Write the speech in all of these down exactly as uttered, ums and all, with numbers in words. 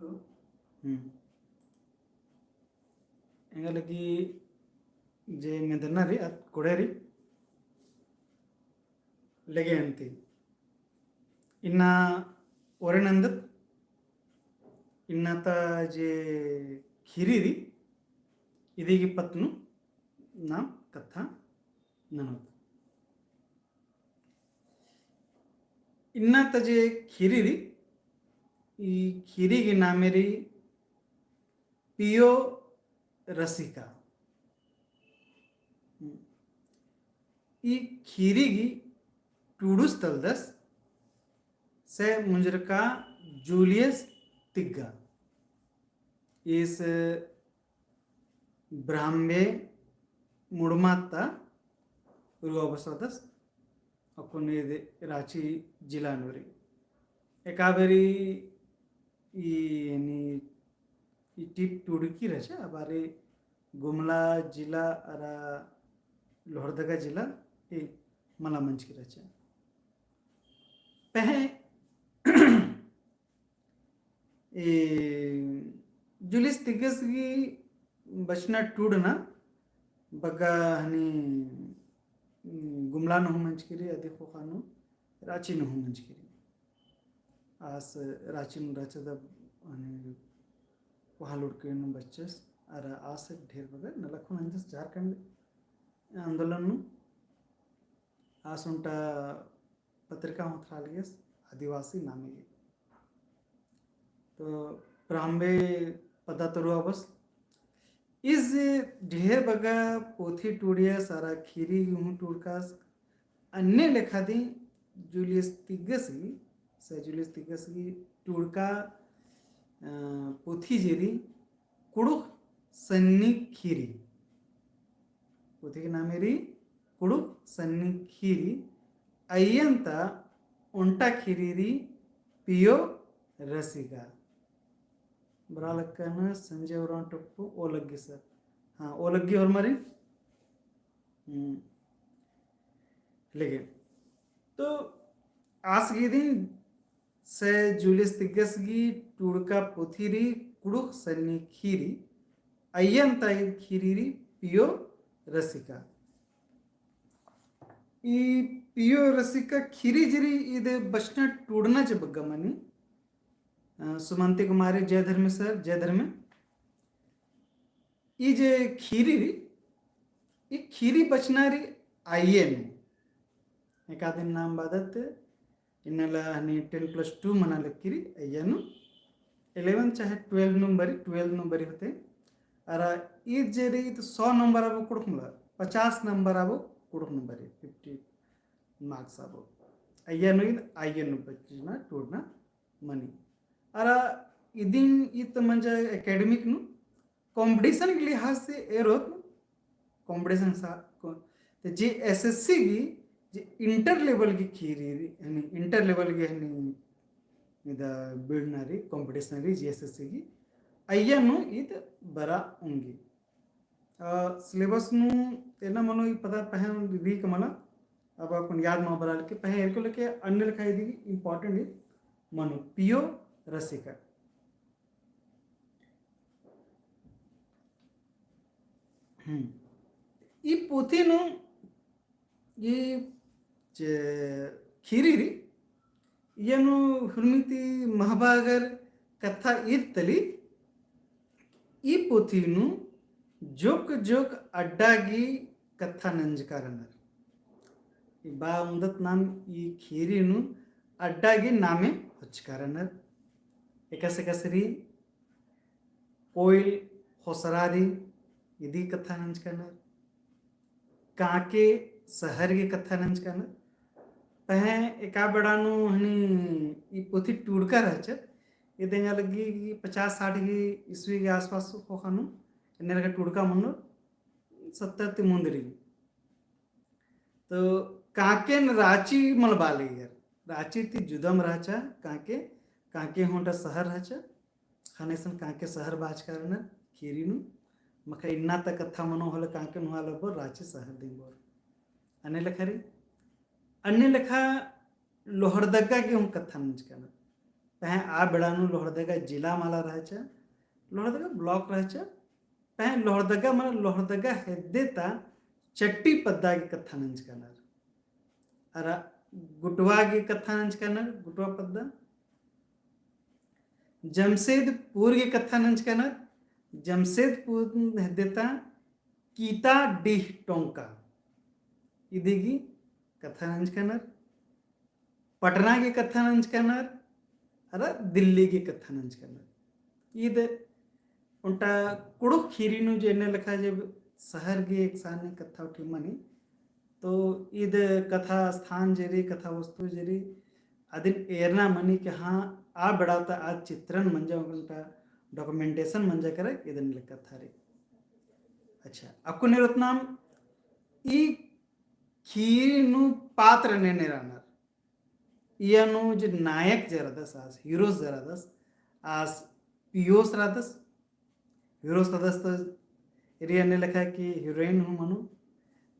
हम्म। एंगा लगी जे मेंदना रई, अद कोड़े रई, लगे अन्ती। इन्ना ओरे नन्दत, इन्ना ता जे खीरी रई, इदी गही पत्त नू नाम कत्था ननोत। इन्ना ता जे खीरी रई, ई खीरी गही नामे रई पियो रसिका। ई खीरी गही टूड़ुस तलदस से मुंजरका जूलियस तिग्गा। ईस ब्राह्मे मुड़मा ता उरुआ बसोदस, अक्कुन ईद राँची जिला नू रई। एका बारी ई, यानी, ई टीप टूड़की रहचा, आ बारी गुमला जिला अरा लोहरदगा जिला ई मला मंजकी रहचा। पहें ई जूलियस तिग्गस गही बचना टूड़ना बग्गे हनी, उम, गुमला नू हूँ मंजकी रई, अदी ख़ोख़ा नू राँची नू हूँ मंजकी रई। आस राँची नू रहचा ता हनी कोहा लुड़की नू बच्चस, अरा आस ढेर बग्गे नलख हूँ नंजस झारखंड आंदोलन नू। आस ओन्टा पत्रिका हूँ थरा लगियस आदिवासी नामे गही। तो प्राम्बे पद्दा तरुआ बस। ईस ढेर बग्गे पोथी टूड़ियस अरा खीरी हूँ टूड़कस। अन्ने लेखा दी जूलियस तिग्गस गही, से जूलियस तिग्गस गही टूड़का, अ, पोथी जे रई कुँड़ुख़ सन्नी खीरी। पोथी गही नामे रई कुँड़ुख़ सन्नी खीरी। अइय्यन ता ओन्टा खीरी रई पियो रसिका। बरआ लक्कन संजय उराँव टप्पु, ओ लग्गी सर। हाँ, ओ लग्गी होरमारिन। हम्म। लेकिन, तो आस गही दिम से जूलियस तिग्गस गही टूड़का पोथी रई कुँड़ुख़ सन्नी खीरी, अइय्यन ता ईद खीरी रई पियो रसिका। ई पियो रसिका खीरी जे रई ईद बचना टूड़ना जे बग्गे मनी, अ, सुमंती कुमारी, जय धर्मे सर, जय धर्मे। ई जे खीरी रई, ई खीरी बचना रई अइय्या नू। एकादिन नाम बअदत, इन्नेला हनी ten plus two मना लगी रई अइय्या नू। Eleven चाहे twelve नू बरई, twelve नू बरई होले। अरा ई जे रई तो सौ नंबर आबो कुँड़ुख़ मला, पचास नंबर आबो कुँड़ुख़ नू बरई, fifty marks आबो। अइय्या नू ईद, अइय्या नू बचना टूड़ना मनी। अरा इदिन ईद मंजा academic नू competition के लिहाज से एरोत competition सा को-, ते जे S S C गही जे inter level गही खीरी रई, हनी inter level गही हनी इदा बिड़ना रई, competition रई जे S S C गही, अइय्या नू ईद बरआ ओंगी। अ, syllabus नू एन्ने मनो ई पता पहें रई का मला, अब अक्कुन याद मल बरआ लगी, पहें एरको लेके अन्ने लेखा इदी important ई मनो, पियो रसिका। हम्म। ई पोथी नू ई जे खीरी रई, इय्या नू हुरमी ती महबा अगर कत्था ईद तली, ई पोथी नू जोक जोक अड्डा गही कत्था नंजका रअनर। ई बआ ओंगदत नाम ई खीरी नू अड्डा गही नामे होचका रअनर। एकासे एकासे रई कोइल ख़ोसरा रई, इदी कत्था नंजका रअनर। कांके शहर गही कत्था नंजका रअनर। पहें एका बेड़ा नू हनी ई पोथी टूड़का रहचा, इद एंगा लगी कि पचास साठ गही ईस्वी गही आसपास ख़ोख़ा नू, एन्ने लेखा टूड़का मनो सत्तर ती मुन्द रई। तो कांकेन राँची मल बआ लगियर, राँची ती जुदम रहचा कांके, कांके हूँ ओन्टा शहर रहचा, ख़ने इसन कांके शहर बाचका रअनर खीरी नू, मखा इन्ना ता कत्था मनो होले कांके नू आलर बओर राँची शहर दिम बओर। अन्ने लेखा रई, अन्ने लेखा लोहरदगा गही हूँ कत्था नंजका रअनर। पहें आ बेड़ा नू लोहरदगा जिला मला रहचा, लोहरदगा block रहचा, पहें लोहरदगा, मतलब लोहरदगा हेद्दे ता चट्टी पद्दा गे कत्था नंजकनर। अरा गुटवा गे कत्था नंजकनर, गुटवा पद्दा। जमशेदपुर गे कत्था नंजकनर, जमशेदपुर हेद्दे ता कीता डीह टोंका। इदी गे कत्था नंजकनर। पटना गे कत्था नंजकनर, अरा दिल्ली गे कत्था नंजकनर। ईद ओन्टा कुँड़ुख़ ख़ीरी नू जे एन्ने लेखा जे शहर गे एकसाने कत्था उठी मनी, तो ईद कत्था स्थान जे रई, कत्था वस्तु जे रई, अदिन एरना मनी कि हाँ, आ बेड़ा ता आ चित्रण मंजा, ओन्टा documentation मंजा केरा, इदन ले कत्था रई। अच्छा, अक्कुन एरोत नाम ई ख़ीरी नू पात्र एन्ने एन्ने रअनर। इया नू जे नायक जे रअदस आस, heroes जे रअदस आस, पियोस रअदस, heroes रअदस तो एरी अन्ने लेखा कि heroine हूँ मनो।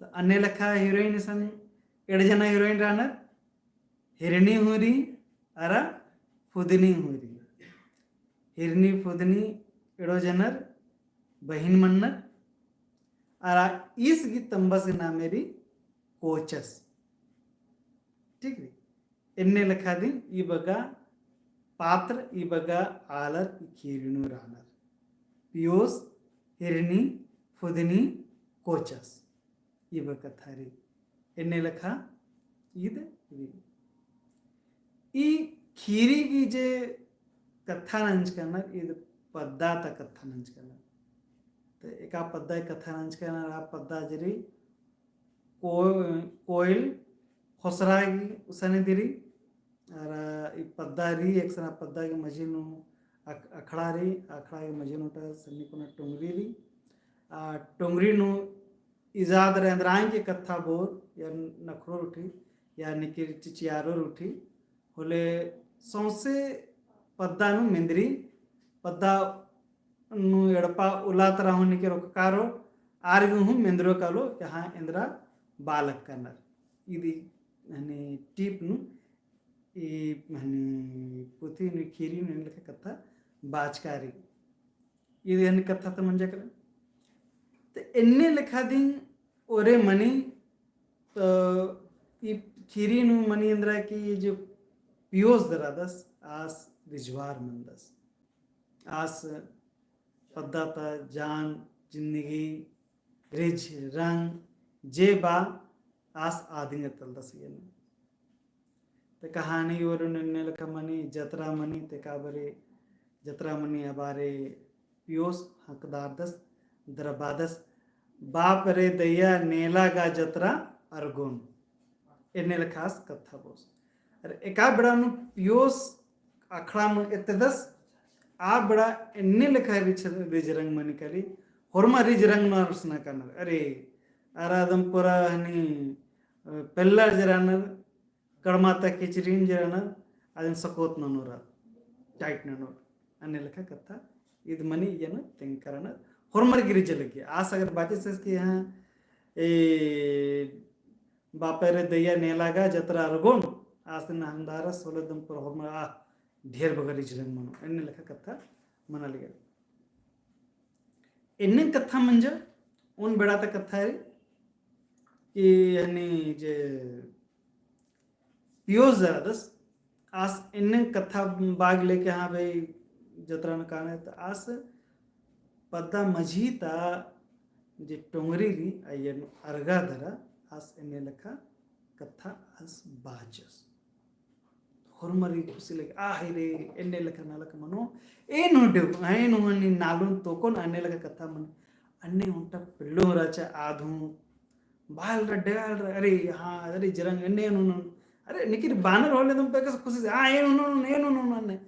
तो अन्ने लेखा heroine इसन एंड़ जना heroine रअनर, हिरनी हूँ रई, अरा फुदनी हूँ रई। हिरनी फुदनी एंड़ो जनर बहिन मन्नर, अरा ईस गही तम्बस गही नामे रई कोचस। ठीक रई। एन्ने लेखा दिम ई बग्गे पात्र, ई बग्गे आलर ई ख़ीरी नू रअनर। पियोस, हिरनी, फुदनी, कोचस। ई बग्गे कत्था रई। एन्ने लेखा ईद रई। ई ख़ीरी गही जे कत्था नंजकनर, ईद पद्दा ता कत्था नंजकनर। तो एका पद्दा कत्था नंजकनर, आ पद्दा जे रई को-, कोयल ख़ोसरा गही उसाने दिरी। अरा ई पद्दा रई, एकसना पद्दा गही मझी नू अख-, अखड़ा रई, अखड़ा गही मझी नू ओन्टा सन्नी कोना टोंगरी रई। आ टोंगरी नू इजादर एन्दरांग गे कत्था बोर, या नखरोर उठी, या निकिर चिचियारोर उठी, होले सौंसे पद्दा नू मेंदरी, पद्दा नू एड़पा उल्ला तरा हूँ निकिर ओक्कारो, आर गे हूँ मेंदरो कालो, कि हाँ एन्दरा बआ लक्कनर। इदी हनी टीप नू, ई हनी पुथी नू ख़ीरी नू एन्ने लेखा कत्था बाचका रई। इदी हनी कत्था ता मंजा केरा। तो एन्ने लेखा दिम ओरे मनी, तो ई ख़ीरी नू मनी एन्दरा कि ई जो पियोस जे रअदस, आस रिझवार मनदस। आस पद्दा ता जान, जिन्दगी, रिझ, रंग, जे बा, आस आदिंगर तलदस इय्या नू। ते कहानी ओरे नू एन्ने लेखा मनी, जतरा मनी, ते का बारे जतरा मनी, आ बारे पियोस हकदारदस, दरबादस, बाप रे दैया नेला गा जतरा अरगोन। एन्ने लेखा आस कत्था बोस। अरे एका बेड़ा नू पियोस अखड़ा नू एत्तेदस, आ बेड़ा एन्ने लेखा रिझ, रिझ रंग मनी काली, होरमा रिझ रंग नू आर असना कानर। अरे, आर अदम पूरा हनी, अ, पेल्लर जे रअनर, कड़मा ता किचरिन जे रअनर, अदिन सकोत ननोर, tight ननोर। अन्ने लेखा कत्था, इद मनी इय्या नू तेंगका रअनर, होरमर गे रिझ लग्गी। आस अगर बाचस कि हाँ, ए, बापे रे दैया नेला गा जतरा अरगोन, आस दिन हमदारस होले दम पर होरमर आ ढेर बग्गे रिझ रंग मनो। एन्ने लेखा कत्था मना लग्गी। एन्ने कत्था मंजा, ओन बेड़ा ता कत्था रई कि हनी जे पियोस जे रअदस, आस एन्ने कत्था बाग लेके, हाँ भाई, जतरा नू काने, तो आस पद्दा मझी ता जे टोंगरी रई, अइय्या नू अरगा दरा, आस एन्ने लेखा कत्था आस बाचस। होरमर गे खुशी लग्गी, आ, हाय रे, एन्ने लेखा नलख मनो, एन हूँ डेउ, एन हूँ हनी नालोन तोकोन, अन्ने लेखा कत्था मनो। अन्ने ओन्टा पेल्लो हूँ रहचा आद हूँ, बाल रा, डेगाल रा, अरे, हाँ, अरे, जरंग, एन्ने एन हूँ ननोन, अरे, निकिर बानर होले दम पेकस खुशी से, आ, एन हूँ ननोन, एन हूँ ननोन, अन्ने।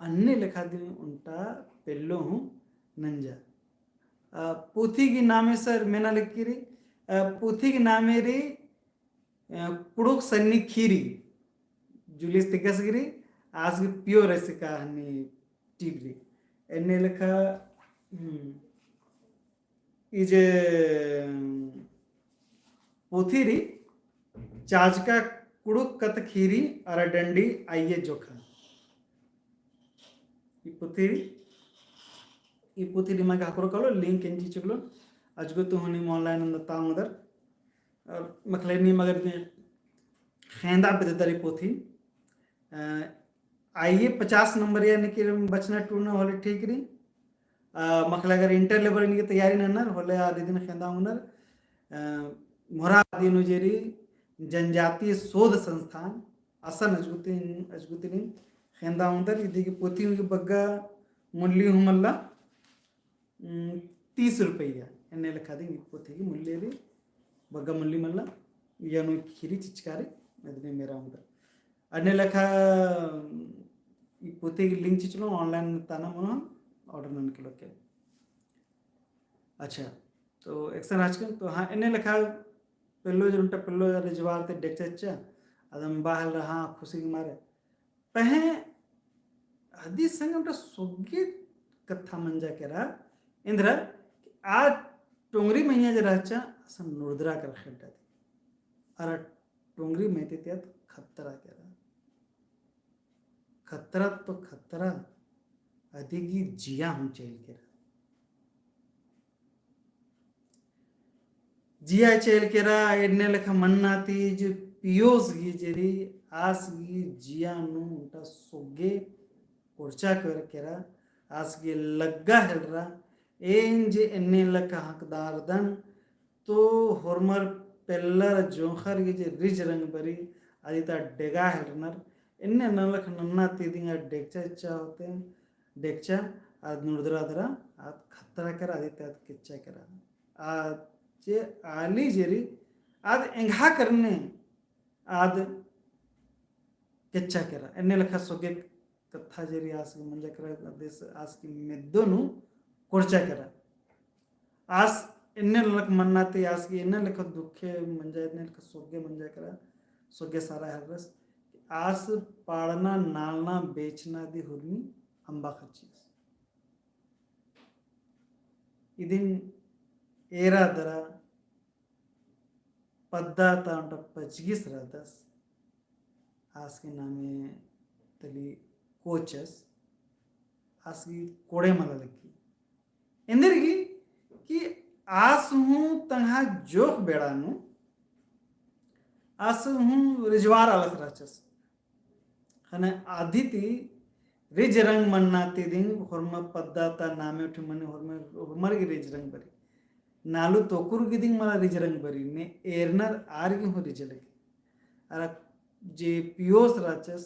अन्ने लेखा दिम ओन्टा पेल्लो हूँ नंजा। अ, पुथी गही नामे सर मेना लग्गी रई, अ, पुथी गही नामे रई, अ, कुँड़ुख़ सन्नी ख़ीरी, जुलिस तिग्गस गे रई, आस गे पियो रई से का हनी टीप रई। एन्ने लेखा, हम्म, ई जे, हम्म, पुथी रई, चाजका कुँड़ुख़ कत्थ ख़ीरी अरा डंडी अइय्या जोखा। ई पुथी, ई पुथी निमा गे ख़क्खरो कालो, link एन चिच्चकलोन, अजगो तो हूँ नीम online नन्ना ता ओंगदर। और मखले नीम अगर ने ख़ेंदा बेद्ददर ई पुथी, अ, आइए पचास नंबर या निकिर बचना टूड़ना होले ठीक रई। अ, मखले अगर inter level निके तैयारी नन्नर होले आ दिदिन ख़ेंदा ओंगनर, अ, मोरा दिनु जेरी जनजातीय शोध संस्थान, असन अजगुतिन, अजगुतिन ख़ेंदा ओंगदर, इदी गे पुथी हूँ बग्गा मूल्य हूँ मल्ला, उम, तीस रुपया, एन्ने लेखा दिम ई पुथी गे मूल्य रई, बग्गा मूल्य मल्ला, या नू ख़ीरी चिचकारी, अदिन एरा ओंगदर। अन्ने लेखा, उम, ई पुथी गे link चिच्चलोन, online ताना मनो हम, order ननके लोके। अच्छा, तो एकसन रहचकन, तो हाँ, एन्ने लेखा पेल्लो जे ओन्टा पेल्लो रिझवार ती डेकचा चिच्चा, अदम बआ हेलरा हाँ खुशी के मारे। पहें अदी संगे ओन्टा सोग्गे कत्था मंजा केरा, एन्दरा कि आ टोंगरी मइय्याँ जे रहचा, असन नुड़दरा केरा ख़ेड्डा ती। अरा टोंगरी मइय्याँ ती अद खतरा केरा। खतरा तो खतरा, अदी गही जिया हूँ चइल केरा। जिया चइल केरा, एन्ने लेखा मन्ना ती जे पियोस गही जे रई, आस गही जिया नू ओन्टा सोग्गे कोड़चा केरा, आस गही लग्गा हेलरा, एन जे एन्ने लेखा हकदार दन, तो होरमर पेल्लर जोंख़र गही जे रिज रंग बरी, अदी ता डेगा हेलरनर, एन्ने नलख नन्ना ती दिम आ डेकचा चिच्चा होले, डेकचा, आद नुड़दरा दरा, आद खतरा केरा, अदी ता आद केच्चा केरा। आद जे आली जे रई, आद एंग्हा करने, आद केच्चा केरा। एन्ने लेखा सोग्गे कत्था जे रई आस गही मंजा केरा, अदिस आस गही मेद्दो नू कोड़चा केरा। आस एन्ने लेखा मन्ना ती आस गही एन्ने लेखा दुखे मंजा, एन्ने लेखा सोग्गे मंजा केरा, सोग्गे सारा हेलरस। आस पाड़ना, नालना, बेचना दी हुरमी अम्बा खच्चियस। इदिन एरा दरा पद्दा ता ओन्टा पचगिस रअदस, आस गही नामे तली कोचस, आस गही कोड़े मला लग्गी। एन्देरगे कि आस हूँ तंग्है जोख बेड़ा नू, आस हूँ रिझवार आलस रहचस। ख़ने अदी ती रिज रंग मन्ना ती दिम होरमा पद्दा ता नामे उठी मने होरमा, होरमर गही रिज रंग बरी। नालू तोकुर गही दिम मला रिज रंग बरी, ने एरनर आर गही हूँ रिज लगी। अरा जे पियोस रहचस,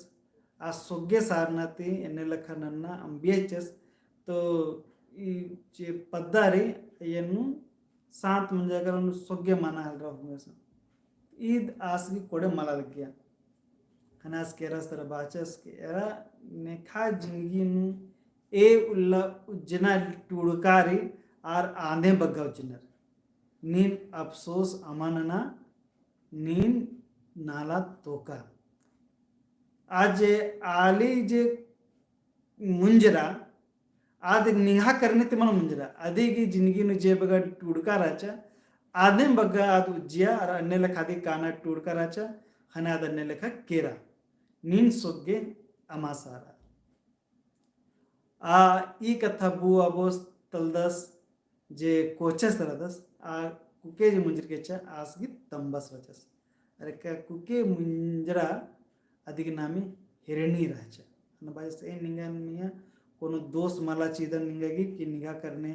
आ सोग्गे सारना ती एन्ने लेखा नन्ना अम्बियचस, तो ई जे पद्दा रई, एन्नु शांत मंजा केरा, नू सोग्गे मना हेलरा हूँ हमेशा। ईद आस गही कोड़े मला लग्गिया। ख़ने आस केरस तरा बाचस कि एरा नेखा जिनगी नू ए उल्ला उज्जना टूड़का रई आर आदे बग्गा उज्जनर। नीन अफसोस अमा नना, नीन नाला तोका। आ जे आली जे मुंजरा, आद निंग्है करने ती मल मुंजरा, अदी गही जिनगी नू जे बग्गा टूड़का रहचा, आदे बग्गा आद उज्जिया, अरा अन्ने लेखा अदी काना टूड़का रहचा, ख़ने आद अन्ने लेखा केरा। नीन सोग्गे अमा सारा। आ ई कत्था बु अबोस तलदस जे कोचस रअदस, आ कुके जे मुंजरा केच्चा आस गही तम्बस रहचस। अरा का कुके मुंजरा अदी गही नामे हिरणी रहचा। अना बाचस ए निंगा मइय्याँ कोनो दोष मला चिदन निंगा गही कि निंग्है करने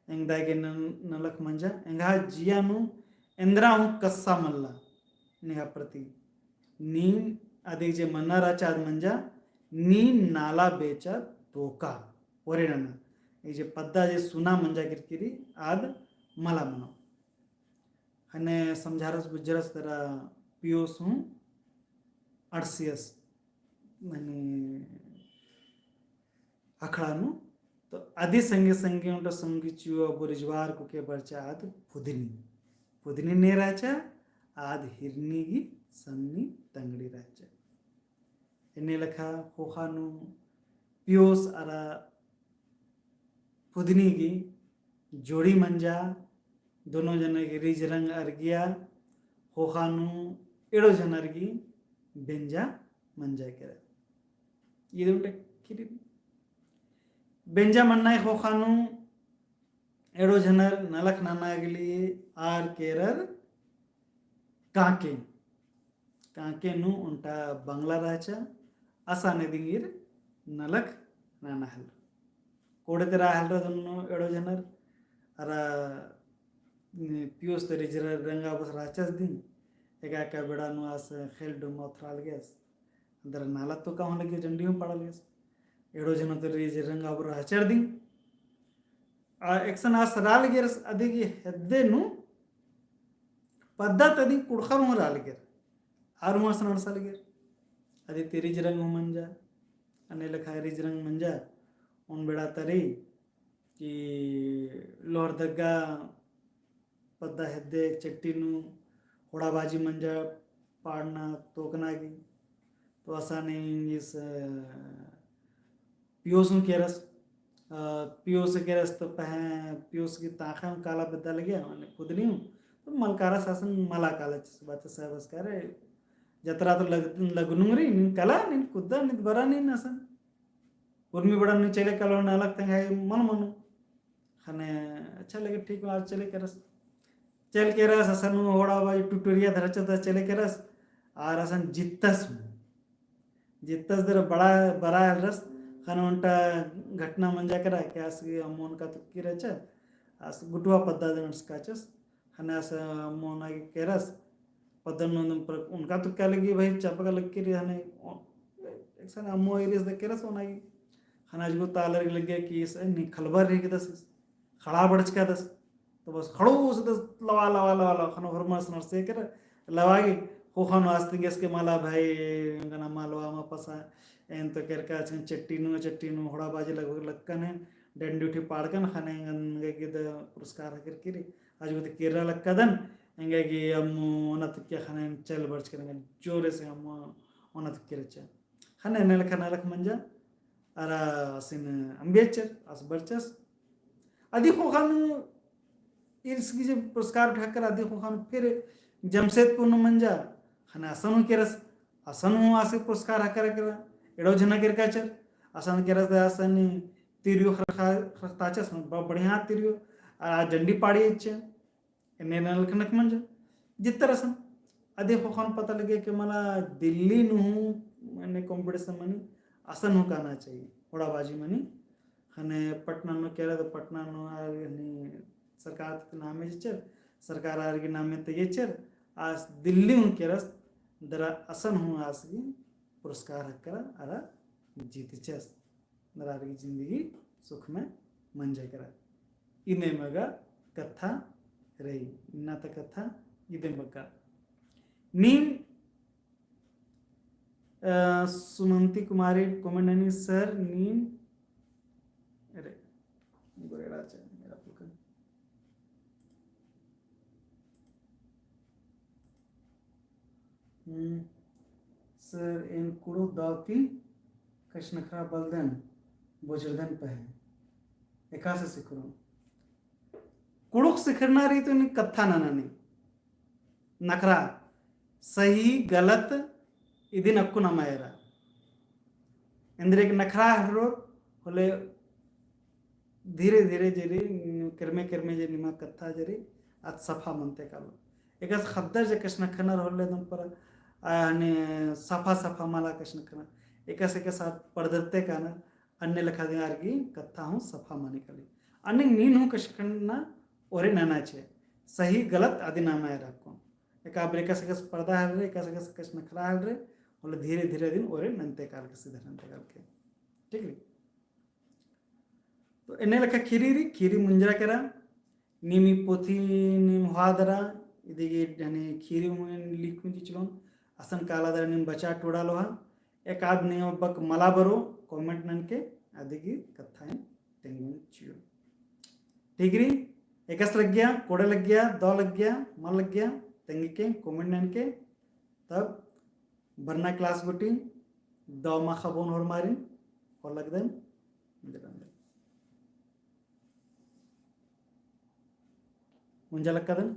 एंगदा गे नलख मंजा, एंग्है जिया नू एन्दरा हूँ कस्सा मल्ला। निंग्है प्रति नीन अदी जे मन्ना रहचा आद मंजा, नीन नाला बेचा तोका। ओरे नना, ई जे पद्दा जे सुना मंजा केरकी रई आद मला मनो। ख़ने समझारस बुझरस तरा पियोस हूँ अंड़सियस, मने अखड़ा नू। तो अदी संगे संगे ओन्टा संगी चिओ अबो रिझवार कुके बरचा आद फुदनी। फुदनी ने रहचा, आद हिरनी गही सन्नी तंगड़ी रहचा। एन्ने लेखा ख़ोख़ा नू पियोस अरा फुदनी गही जोड़ी मंजा, दोनों जन गही रिज रंग अरगिया, ख़ोख़ा नू एड़ो झनर गही बेंजा मंजा केरा। ईद ओन्टा ख़ीरी। बेंजा मन्ना ही ख़ोख़ा नू एड़ो झनर नलख नना गे लिए आर केरर कांके। कांके नू ओन्टा बंगला रहचा, असाने दिम ईर नलख नना हेलरा। कोड़े ती रआ हेलरा दोनों एड़ो झनर, अरा पियोस ती रीझ रंगा बस रहचस दिम, एका एका बेड़ा नू आस खेल डुमा उथरा लगियस। अंदर नाला तो का होले कि डंडी हूँ पाड़ा लगियस। एड़ो झनर ती रीझ रंगा बस रहचर दिम। आ एकसन आस रआ लगियरस अदी गही हेद्दे नू पद्दा ती अदी कुँड़ुख़र हूँ रआ लगियर। आर हूँ असन अंड़सा लगियर। अदी ती रीझ रंग हूँ मंजा, अन्ने लेखा रीझ रंग मंजा, ओन बेड़ा ती रई कि लोहरदगा पद्दा हेद्दे चट्टी नू होड़ाबाजी मंजा पाड़ना तोकना गे। तो असाने इस, अ, पियोस हूँ केरस, अ, पियोस केरस तो पहें पियोस गही ताख़ा हूँ काला बेद्दा लगिया, माने कुदनी हूँ, तो मलकारस असन मला काला चस बाचस साहब असकारे, जतरा तो लग-, लगनुम रई, नीन कला, नीन कुद्दा, नीन बरा, नीन असन। उर्मी बड़ा नीन चले कलो ना लगते हैं, मन मनो। ख़ने अच्छा लगे, ठीक, आज चले केरस। चले केरस, असन होड़ाबाजी टुटुरिया धरचस ता चले केरस, आर असन जित्तस हूँ। जित्तस दरा बड़ा, बरा हेलरस, ख़ने ओन्टा घटना मंजा केरा, कि आस गही अम्मो ओनका तुक्की रहचा, आस गुटुआ पद्दा दिम अंड़सकाचस, ख़ने आस अम्मो ओना गे केरस, पद्दा नू ओनका तुक्का लगी भाई, चापा का लगी रई, ख़ने ओ-, एकसन अम्मो ईरियस दा केरस ओना गे, ख़ने अजगो ता आलर गे लग्गिया कि इस, नी खलबा रई कि दस, खड़ा बड़चका दस, तो बस खड़ूस दस लवा, लवा, लवा, लवा, ख़ने होरमस नरसे केरा, लवा गे, ख़ोख़ा नू आस तिंगेस के मला भाई, एंगन अम्मा लवा मा पसा, एन तो केरका अचकन चट्टी नू, चट्टी नू, होड़ाबाजी लगभग लक्कन है, डंडी उठी पाड़कन, ख़ने एंगन गे द पुरस्कार हकर किरी, अजगो ती केरा लक्कादन, एंगा गे अम्मो ओना तुक्किया ख़ने चल बरचकन, एंगन जोरे से अम्मो ओना तुक्की रहचा। ख़ने एन्ने लेखा नलख मंजा, अरा असिन अम्बियचर, आस बरचस। अदी ख़ोख़ा नू ईरिस गही जे पुरस्कार उठाकर अदी ख़ोख़ा नू फिर जमशेदपुर नू मंजा, ख़ने असन हूँ केरस, असन हूँ आस पुरस्कार हकर केरा, एड़ो झना केरकाचर, असन केरस दा असन तिरियो ख़रख़ा-, ख़रख़ताचस, ब-, बढ़िया तिरियो, आ डंडी पाड़ियच, एन्ने नलख नख मंजा। जित्तर असन। अदी ख़ोख़ा नू पता लगे कि मला दिल्ली नू हूँ एन्ने competition मनी, असन हूँ काना चाहिए, होड़ाबाजी मनी। ख़ने पटना नू केरा तो पटना नू आर हनी सरकार ती नामे चिच्चर, सरकार आर गही नामे तइयचर, आस दिल्ली हूँ केरस, दरा असन हूँ आस गही पुरस्कार हकरा अरा जीतचस। नरार गही जिंदगी सुखमय मंजा केरा। इन्ने मगा कत्था रई, इन्ना ता कत्था इदे मगा। नीम, अ, सुमंती कुमारी comment ननी, सर, नीम, अरे, गोरेड़ा चा, मेरा पुका। हम्म, सर, एन कुँड़ुख़ दव ती कछनखरआ बलदन, बोझरदन पहें। एकासे सिखरो। कुँड़ुख़ सिखरना रई तो नी कत्था नना नी। नखरा, सही, गलत, इदिन अक्कुन अमा एरा। एन्देरगे नखरा हेलरोर होले धीरे धीरे जे रई, किरमे किरमे जे निमा कत्था जे रई, आद सफा मनते कालो। एकासे ख़द्दर जे कछनखरनर होले दम पर, आ, हने सफा सफा मला कछनखरनर। एकासे एकासे आद पड़दरते कानर, अन्ने लेखा दिम आर गही कत्था हूँ सफा मनी काली। अन्ने नीन हूँ कछनखरना ओरे नना चे। सही गलत अदिन अमा एरा अक्कुन। एका बार एकासे एकासे पड़दा हेलरे, एकासे एकासे कछनखरा हेलरे, होले धीरे धीरे अदिन ओरे नन्ते कालके, सीधा नन्ते कालके। ठीक रई? तो एन्ने लेखा खीरी रई, खीरी मुंजरा केरा, नीम ई पोथी नीम होआ दरा, इदिगे हने खीरी मुन लिखुन चिचलोन, असन काला दरा नीम बचा टोड़ा लोहा, एकाद नीम अब्बक मला बरो, comment ननके, अदिगे कत्था एन तेंगोन चिओ। ठीक रई, एकासे लग्गिया, कोड़े लग्गिया, दव लग्गिया, मल लग्गिया, तेंगके, comment ननके, तब बरना class गूटी दव माख़ा बओन होरमारिन, होले लगदन, मुंजा लक्कादन।